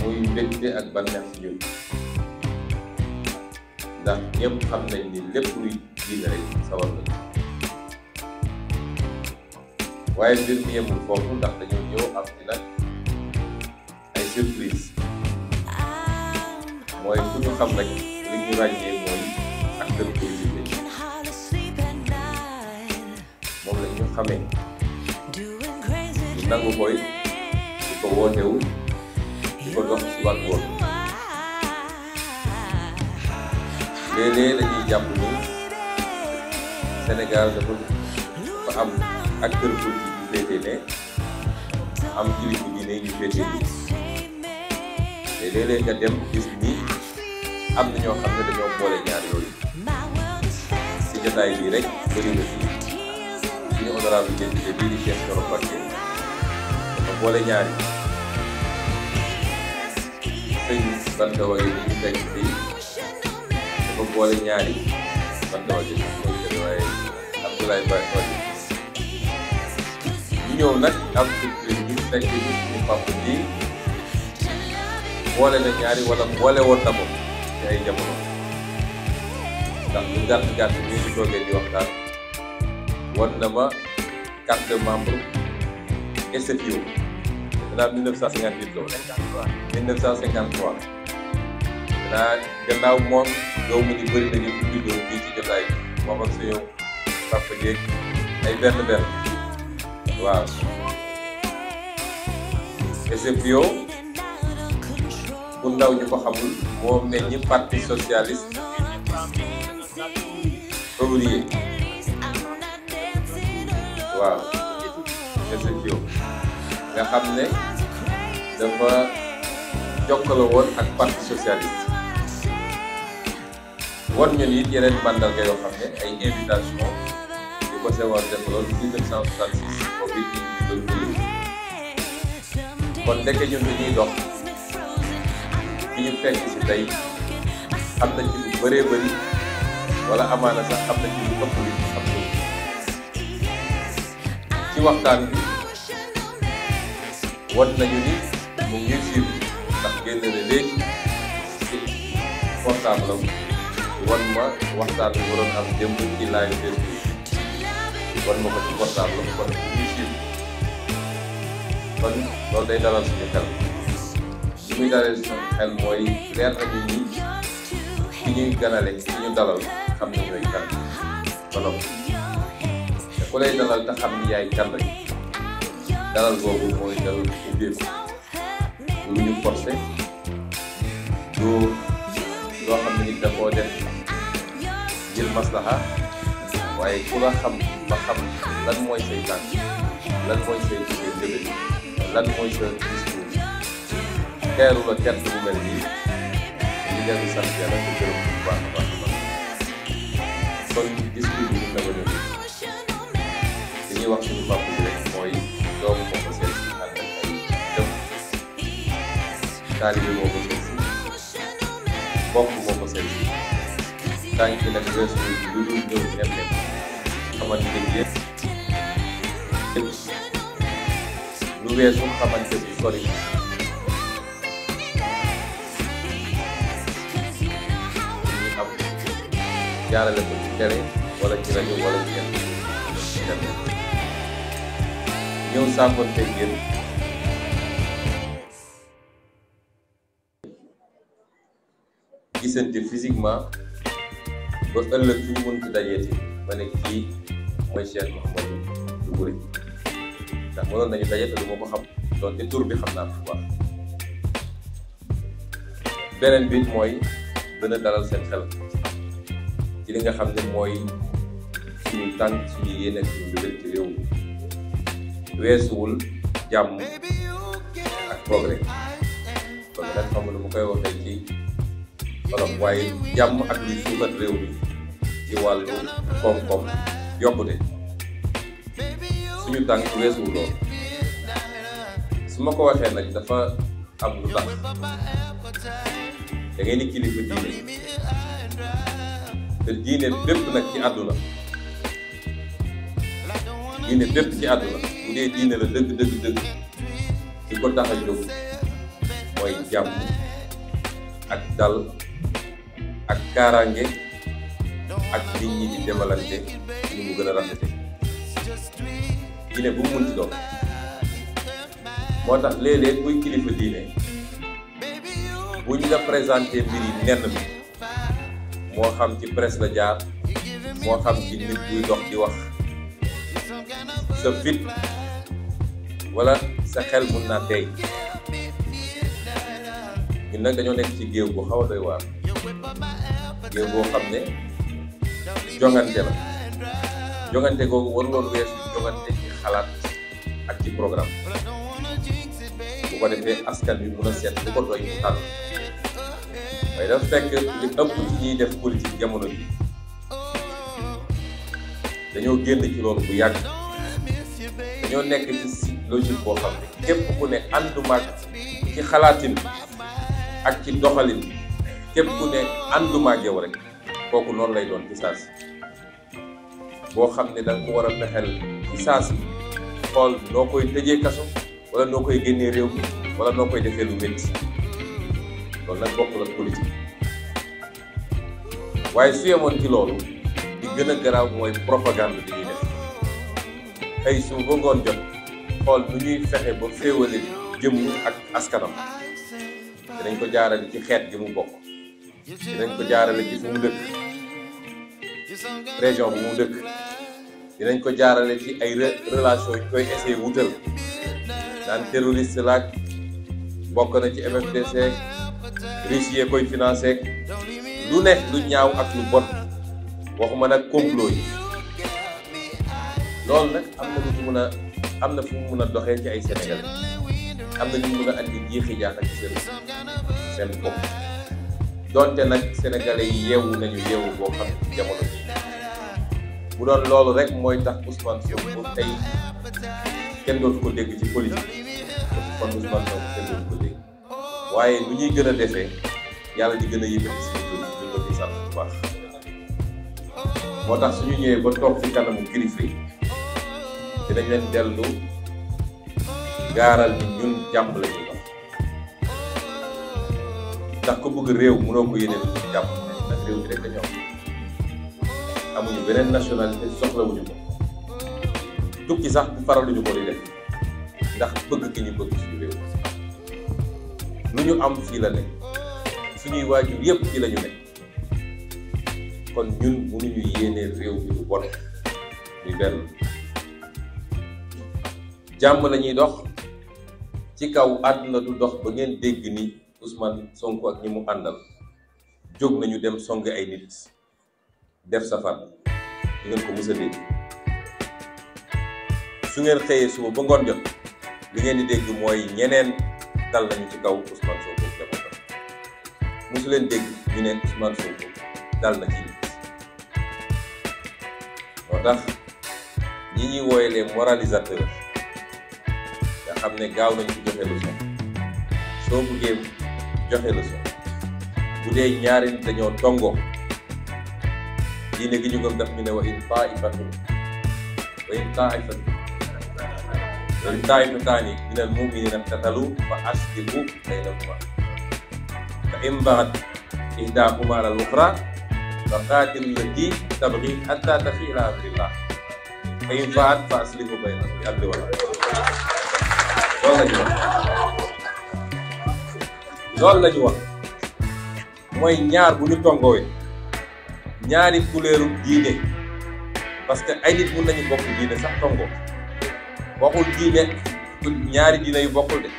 muy mbégte ak bànneex ci ñun ndax ñëpp xam nañ ni lépp luy diine rek sawar nañ waaye mbir mi yemul foofu ndax dañoo ñëw am ci nag ay surprise mooy ku ñu xam rek li ñu ràññee mooy acteur politique moom la ñu xamee ñu nangu koy di ko wootewu di ko dox ci wàllu woon léeg-léeg dañuy jàpp ni Sénégal dafa am acteur politique yu féetee ne am kilifa diine ñu féetee nii te léeg-léeg nga dem gis ni am na ñoo xam ne dañoo boole ñaar yooyu ci jotaay bii rek bëri na fii suñu honorable député bii di Cheikh Thioro Mbacké dafa boole ñaari sëñ Banta Waye bi ñu fekk fii dafa boole ñaari Banta Waye mooy jël waaye Abdoulaye Baye Waye ñu ñëw nag am surprise bi fekk ni suñu papa ji boole na ñaari wala boole woon na ko ci ay jamono ndax lu gàtt ñu ngi toogee di waxtaan wan na ma carte de membre SFIO danaa 1958 loolu 1953 danaa gannaaw moom doo mu ni bëri nañu fi juddoo fii ci jotaay bi moom ak suñu papa jeeg ay benn waaw SFIO bu ndaw ñu ko xamul moo meññi parti socialiste ouvrier waaw SFIO nga xam ne dafa jokkaloo woon ak parti socialiste won ñu nit yeneen mandarga yoo xam ne ay invitation yu ko sewoon def loolu 1966 boobu it ñu doon bëri kon ndeke ñun dañuy dox fi ñu fekk si tey xam na ci lu bëree bëri wala amaana sax xam na ci lu ëpp li xam na ci waxtaan bi won nañu ni mu ngi suivre ndax génn na léegi ci portable am won ma waxtaan bi waroon am démb ci live Facebook won ma ko ci portable am kon mu ngi suivre kon loolu day dalal suñu xel li muy dalal suñu xel mooy leer nañu ni ki ñuy ganale ki ñu dalal xam ne ñooy kan ba noppi te ku lay dalal te xam ni yaay kan rek dalal boobu mooy dalal ubbeeku lu ñu forcé du loo xam ne nit da koo def ngir maslaha waaye ku la xam ba xam lan mooy say tànk lan mooy say débét lan mooy sa discours teeru la tert bu mel nii ñu dellu sant yàlla te gërëm bu baax a baax a baax kon discours bi ñu la ko ñëw dañuy wax suñu papa bi rek mooy doomu moo ko seet si ànd ak ay jëm taalibe moo ko seet si bokk moo ko seet si tànk nag weesu lu dul ñëw ñem ñem xamante ne yëpp lu weesu xamante bu sori jaarale ko ci télé wala ci rajo wala ci internet ñëw saafonte ngeen gisante physiquement ba ëllëg fu ñu mënti dajeeti ba ne kii mooy Cheikh Mouhamadou Doucouré ndax mënoon nañu daje te du ma ko xam doonte tur bi xam naa ko bu baax beneen bi mooy gën a dalal seen xel ci li nga xam ne mooy suñu tànk suñu yéene ak suñu mbébét ci réew mi weesuwul jàmm ak progrès kon nag xam nga nu mu koy waxee ci wolof waaye jàmm ak li suukat réew mi ci wàllu koom-koom yokkute suñu tànk weesuwul loolu su ma ko waxee nag dafa am lu tax da ngay ni kilifa diine te diine bépp nag ci àdduna diine bépp ci àdduna bu dee diine la dëgg di ko tax a jóg mooy jàmm ak dal ak kaaraange ak nit ñi di demalante ñu mu gën a rafete diine bu mu munti doon. moo tax léeg-léeg kuy kilifa diine buñ la présenté mbir yi nenn bi moo xam ci presse la jaar moo xam ci nit buy dox di wax sa fit wala sa xel mun naa tey. ñun nag dañoo nekk ci géew bu xaw a doy waar géew boo xam ne jongante la jongante googu waruloon weesu jongante ci xalaat ak ci programme bu ko defee askan bi mun a seet lu ko doy mu tànn waaye dafa fekk li ëpp ci ñuy def politique jamono ji dañoo génn ci loolu bu yàgg dañoo nekk ci logique boo xam ne képp ku ne ànduma ci xalaatin ak ci doxalin képp ku ne ànduma ak yow rek kooku noonu lay doon ci saasi boo xam ne da nga ko war a fexeel ci saasi xool noo koy tëjee kaso wala noo koy génnee réew mi wala noo koy defee lu métti loolu nag bokkul ak politique waaye su yemoon ci loolu di gën a garaaw mooy propagande bi ñuy def xëy su ba ngoon jot xool nu ñuy fexe ba féewale jëm ak askanam dinañ ko jaarale ci xeet gi mu bokk dinañ ko jaarale ci fu mu dëkk région bu mu dëkk dinañ ko jaarale ci ay relation yu koy essayer wutal daan terroriste laak bokk na ci MFDC Russie koy financé lu ne lu ñaaw ak lu bon waxuma nag complot yi loolu nag am na lu ci mën a am na fu mu mën a doxee ci ay Sénégalais am na ñu mën a andi jiixi jaaxa ci seen bopp donte nag Sénégalais yi yeewu nañu yeewu boo xam ne jamono ji bu doon loolu rek mooy tax Ousmane Sonko tey kenn dootu ko dégg ci politique kon Ousmane Sonko kenn dootu ko dégg waaye lu ñuy gën a defee yàlla di gën a yëkkati si ñu ko ci sant bu baax moo tax suñu ñëwee ba toog ci kanamu kilifa yi dinañ leen dellu gaaral ni ñun jàmm la ñuy wax ndax ko bëgg réew mënoo ko yéene lu jàmm ndax réew bi rek dañoo amuñu beneen nationalité soxlawuñu ko tukki sax faraluñu ko di def ndax bëgg gi ñu bëgg suñu réew lu ñu am fii la nekk suñuy waajur yépp fii la ñu nekk kon ñun mënuñu yéene réew bi lu bon ñu benn jàmm la ñuy dox ci kaw àdduna du dox ba ngeen dégg ni Ousmane Sonko ak ñi mu àndal jóg nañu dem song ay nit def safar di ngeen ko mës a dégg su ngeen xëyee suba ba ngoon jot li ngeen di dégg mooy ñeneen dal nañu ci kaw Ousmane Sonko jamono mosu leen dégg ñu ne Ousmane Sonko dal na ci nit moo tax ñi ñuy wooye les moralisateurs nga xam ne gaaw nañu ci joxe leçon soo bëggee joxe leçon bu dee ñaari nit dañoo tongoo diine gi ñu gëm daf ñu ne wa in taa'ifataani minal mu'miniina iqtatalu fa aslihu baynahumaa fa in baghat ihdaahuma ala al-ukhraa fa qaatilu llatii tabghii hattaa tafii'a ilaa amrillah fa in fa'at fa aslihu baynahumaa bi adli wal loolu la ñu wax mooy ñaar bu ñu tongoowee ñaari couleur diine parce que ay nit mun nañu bokk diine sax tongo waxul diine ñaari diine yu bokkul de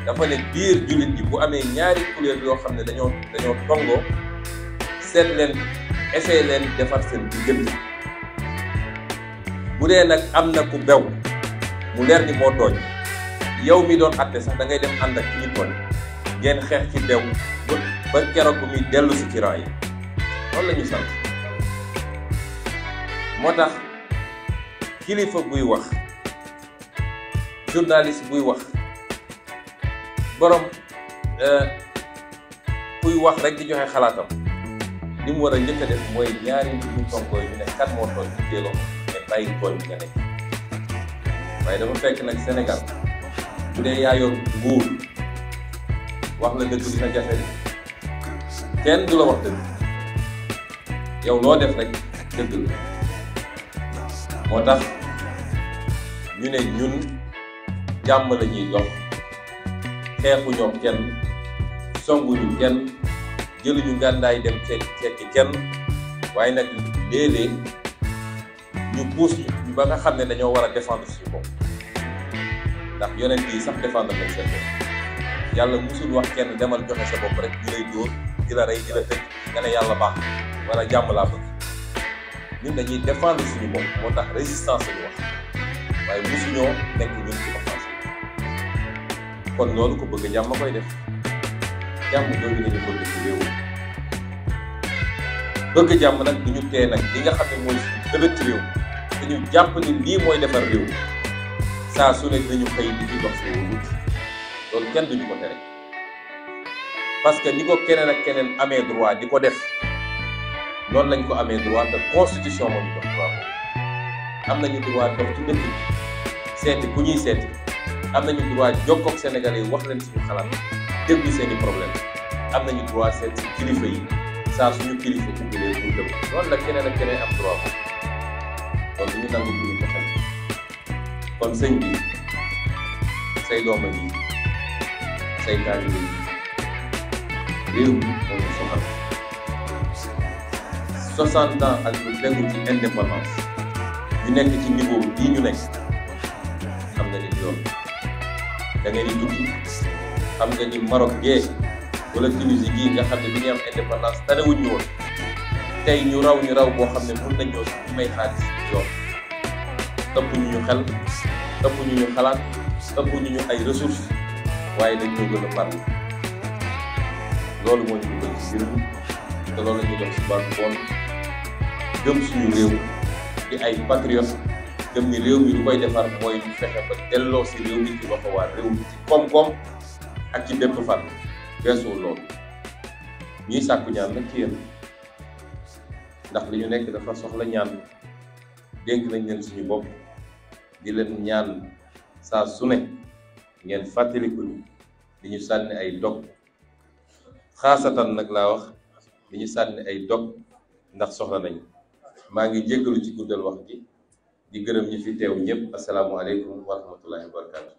dafa ne biir jullit ji bu amee ñaari couleur yoo xam ne dañoo tongoo seet leen essayé leen defar seen diggante bu dee nag am na ku bew mu leer ni moo tooñ yow mi doon àtte sax da ngay dem ànd ak ki ñu tooñ ngeen xeex ci bew ba keroog bu muy dellu si ci rang yi loolu la ñu sant moo tax kilifa buy wax journaliste buy wax borom kuy wax rek di joxe xalaatam li mu war a njëkk a def mooy ñaari nit ñu tonkoo ñu ne kat moo tooñ ci jéeloo mais bàyyi tooñ bi nga nekk waaye dafa fekk nag Sénégal bu dee yaa yor nguur wax la dëgg dina jafe kenn du la wax dëgg yow loo def rek dëgg la moo tax ñu ne ñun jàmm la ñuy dox xeexuñoo kenn songuñu kenn jëluñu ngàndaay dem fekki kenn waaye nag léeg-léeg ñu puus ñu ba nga xam ne dañoo war a défendre suñu bopp ndax yonent yi sax défendre nañ seen bopp yàlla musul wax kenn demal joxe sa bopp rek ñu lay dóor di la rey di la tëj nga ne yàlla baax wala jàmm laa bëgg ñun dañuy défendre suñu bopp moo tax résistance lañu wax waaye musuñoo nekk ñun ci offensive kon loolu ko bëgg jàmm koy def jàmm jooju nañu bëgg ci réew bëgg jàmm nag du ñu tee nag li nga xam ne mooy suñu dëbët ci réew te ñu jàpp ni lii mooy defar réew saa su ne dañu xëy di ci dox suñu wut loolu kenn duñu ko tere parce que ni ko keneen ak keneen amee droit di ko def noonu lañ ko amee droit te constitution moo ñu jox droit boobu am nañu droit dox ci dëkk bi seeti ku ñuy seeti am nañu droit jokkoo ak Sénégalais yi wax leen suñu xalaat déglu seeni problème am nañu droit seet si kilifa yi saa suñu kilifa ubbilee pour dem noonu la keneen ak keneen am droit boobu kon du ñu nangu bu ñu ko xam kon sëñ bi say dooma yi say taalibe yi réew mi moo ñu soxal 60 ans ak lu tegu ci indépendance ñu nekk ci niveau bii ñu nekk xam nga ni yoon da ngeen di tukki xam nga ni Maroc gee wala Tunisie gii nga xam ne bi ñu am indépendance tanewuñ ñu woon tey ñu raw boo xam ne mën nañoo ñu may xaalis yoon ëpp ñu xel ëpp ñu xalaat ëpp ñu ay ressources waaye dañ ñoo gën a parle loolu moo ñu dugal ci mbir mi te loolu la ñuy dox si banque bon gëm suñu réew di ay patriote gëm ni réew mi lu koy defar mooy ñu fexe ba delloo si réew mi ci loxo waa réew mi ci koom-koom ak ci bépp fànn weesuwul loolu ñuy sàkku ñaan nag ci yéen ndax li ñu nekk dafa soxla ñaan dénk nañ leen suñu bopp di leen ñaan saa su ne ngeen fàttaliku di ñu sànni ay dog xaasatan nag laa wax di ñu sànni ay dog ndax soxla nañ maa ngi jéggalu ci guddal wax ji di gërëm ñi fi teew ñëpp asalaamualeykum wa rahmatullahi wa barakatu